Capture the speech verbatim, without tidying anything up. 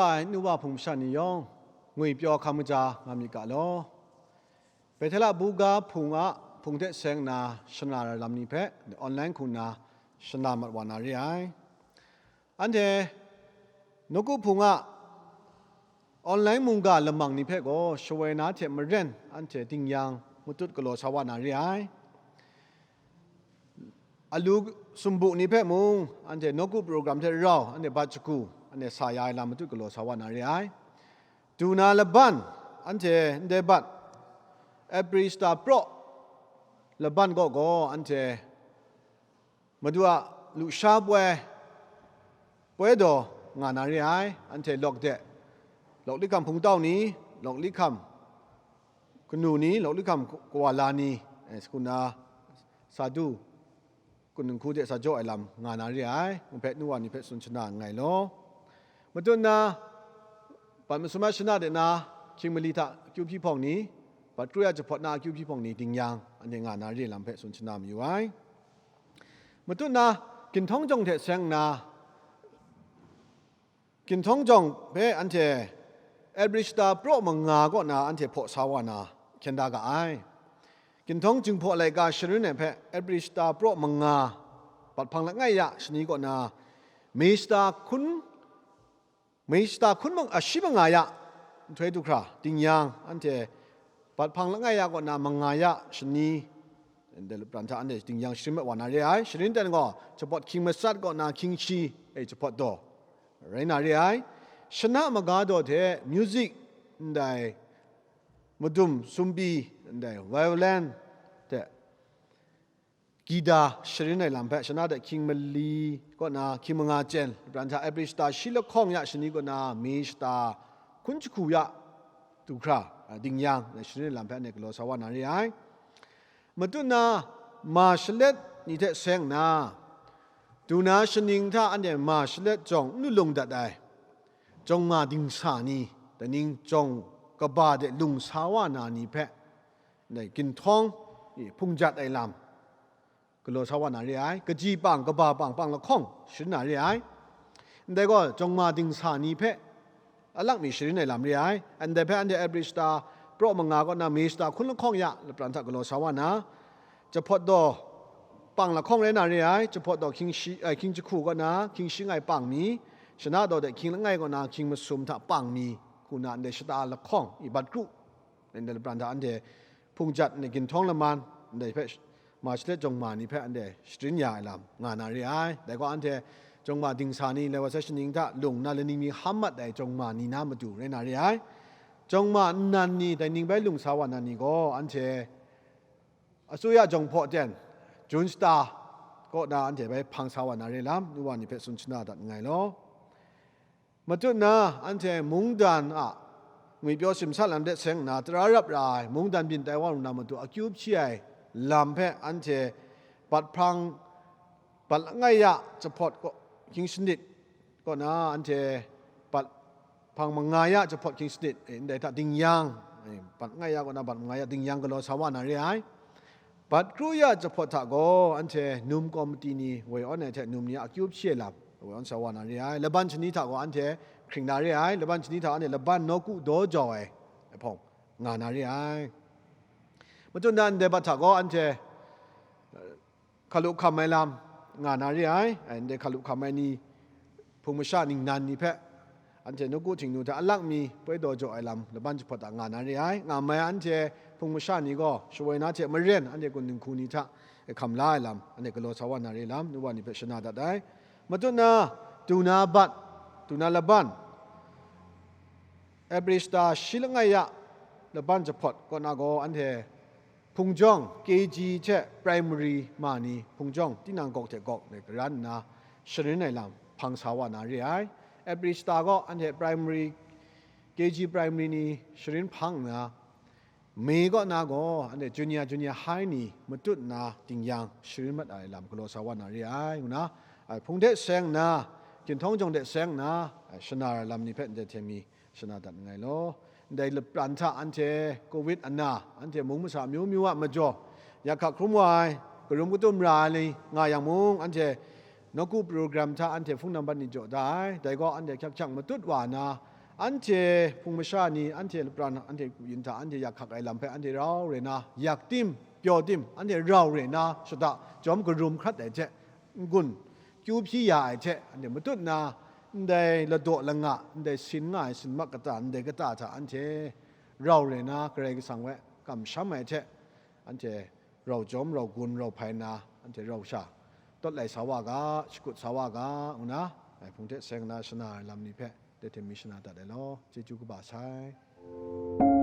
Ai nu wa hpung masha ni yawng, ngwi pyaw hkam kaja nga myit ga law. Bethela buga hpung a hpung hte seng nna shana ra lam ni hpe online hku nna shana mat wa na re ai. Anhte nawku hpung a online mungga lamang ni hpe gaw shawoi na hte maren anhte dingyang matut galaw sa wa na re ai. Alu sumbu ni hpe mung anhte nawku program hte rau anhte bat shagu anhte sa ya ai lam matut galaw sa wa na re ai. Du na laban anhte ndai bat April shata praw laban kaw gaw anhte Madu a lusha poi, poi daw nga na re ai. Anhte lawk de, lawk likham hpungtau ni, lawk likham kanu ni, lawk likham kawala ni, eh, sakuna sa du, kunung hku de sa jaw ai lam nga na re ai. Ngu hpe nu wa ni hpe tsun shana nngai law. Matut nna, bat masum ai shana de na, hkying mali hta akyu hpyi hpawng ni, bat kru ya jahpawt na akyu hpyi hpawng ni, dingyang anhte nga na re lam hpe tsun shana mayu ai. Matut na, ginhtawng jawng hte seng nna, ginhtawng jawng hpe anhte April shata praw manga kaw na anhte hpaw sa wa na hkyen da ga ai. Ginhtawng Jinghpaw laika sharin ai hpe April shata praw manga, bat hpang langai ya shani kaw na, May shata hkun May shata hkun mang, a, shi manga ya nhtoi du hkra, dingyang anhte bat hpang langai ya kaw na manga ya shani, ndai lapran hta anhte dingyang sharin mat wa na re ai. Sharin ten gaw, jahpawt hkying matsat kaw na hkying shi, e, jahpawt daw rai na re ai. Shana maga daw hte music, ndai madum sumbi, ndai violin hte gita sharin ai lam hpe, shana de hkying mali kaw na hkying manga chyen, lapran hta April shata shi lahkawng ya shani kaw na May shata hkun jahku ya du hkra, a, dingyang, sharin ai lam hpe anhte galaw sa wa na re ai. Matut na, ma shalet ni hte seng nna, du na shaning hta anhte ma shalet jawng n lu lung dat ai, jawng ma dingsa ni, daning jawng kaba de lung sa wa na ni hpe, ndai ginhtawng, i, hpung jat ai lam galaw sa wa na re ai. Kaji pang, kaba pang, pang lahkawng sharin na re ai. Ndai gaw, jawng ma dingsa ni hpe alak mi sharin ai lam re ai. Ndai hpe anhte April shata praw manga kaw na May shata hkun lahkawng ya lapran hta galaw sa wa na, jahpawt daw pang lahkawng rai na re ai. Jahpawt daw hkying shi, eh, hkying jahku kaw na hkying shi ngai pang mi, shana daw de hkying langai kaw na hkying masum hta pang mi, hku na ndai shata lahkawng, i, bat kru, ndai lapran hta anhte hpung jat, ndai ginhtawng laman, ndai hpe sh-, ma shalet jawng ma ni hpe anhte sharin ya ai lam nga na re ai. Dai gaw, anhte jawng ma dingsa ni, lai wa sai shaning hta lung nna laning mi ham mat ai jawng ma ni na matu rai na re ai. Jawng ma nnan ni, dai ning bai lung sa wa na ni gaw, anhte asuya jawng hpaw ten, Jun shata kaw na anhte bai hpang sa wa na re lam, nu wa ni hpe tsun shana dat nngai law. Matut na, anhte mungdan a ngwipyaw simsa lam de seng nna, tara rap ra ai mungdan byin tai wa lu na matu akyu hpyi ai lam hpe anhte bat hpang, bat langai ya jahpawt kaw hkying shanit kaw na, anhte bat hpang manga ya jahpawt hkying shanit, e, ndai hta dingyang, e, bat langai ya kaw na bat manga ya dingyang galaw sa wa na re ai. Bat kru ya jahpawt hta gaw, anhte num kawmati ni woi awn ai hte num ni a akyu hpyi ai lam woi awn sa wa na re ai. Laban shani hta gaw, anhte hkring na re ai. Laban shani hta anhte laban nawku daw jau ai hpawng nga na re ai. Matut na ndai bat hta gaw, anhte, eh, hkalu hkam ai lam nga na re ai. Ai, ndai hkalu hkam ai ni, hpung masha ningnan ni hpe, anhte nawku htingnu hta alak mi poi daw jaw ai lam laban jahpawt a nga na re ai. Nga mai anhte hpung masha ni gaw, shawoi na hte maren anhte kunning hku ni hta hkam la ai lam, anhte galaw sa wa na re lam, nu wa ni hpe shana dat ai. Matut na, du na bat, du na laban, April shata shi langai ya laban jahpawt kaw na gaw, anhte hpung jawng K G hte primary ma ni hpung jawng tinang gawk hte gawk de karan nna sharin ai lam hpang sa wa na re ai. April shata gaw anhte primary, K G primary ni sharin hpang nna, May kaw na gaw anhte junior, junior high ni matut nna dingyang sharin mat ai lam galaw sa wa na re ai, ngu na, ai hpung de seng nna, ginhtawng jawng de seng nna, ai shana ra lam ni hpe ndai hte mi shana dat nngai law. Ndai lapran hta anhte covid ana, anhte mung masa amyu myu a majaw, yak hkak hkrum wa ai, karum katum ra ai ni nga yang mung, anhte nawku program hta anhte hpung nambat ni jaw da ai. Dai gaw anhte hkyak hkyak matut wa na, Anhte hpung masha ni, anhte lapran, anhte yin hta, anhte yak hkak ai lam hpe anhte rau rai na, yak tim, pyaw tim, anhte rau rai na, shada jawm karum hkrat ai hte, n-gun kyu hpyi ya ai hte, anhte matut na, ndai ladaw langa, ndai sin nga ai sinmak kata, ndai kata hta anhte rau rai na, Karai Kasang hpe kamsham ai hte, anhte rau jawm, rau gun, rau hpai nna, anhte rau sha tawt lai sa wa ga, shakut sa wa ga, ngu na, ngai hpung hte seng na shana ai lam ni hpe, de hte mi shana dat ai law, chyeju kaba sai.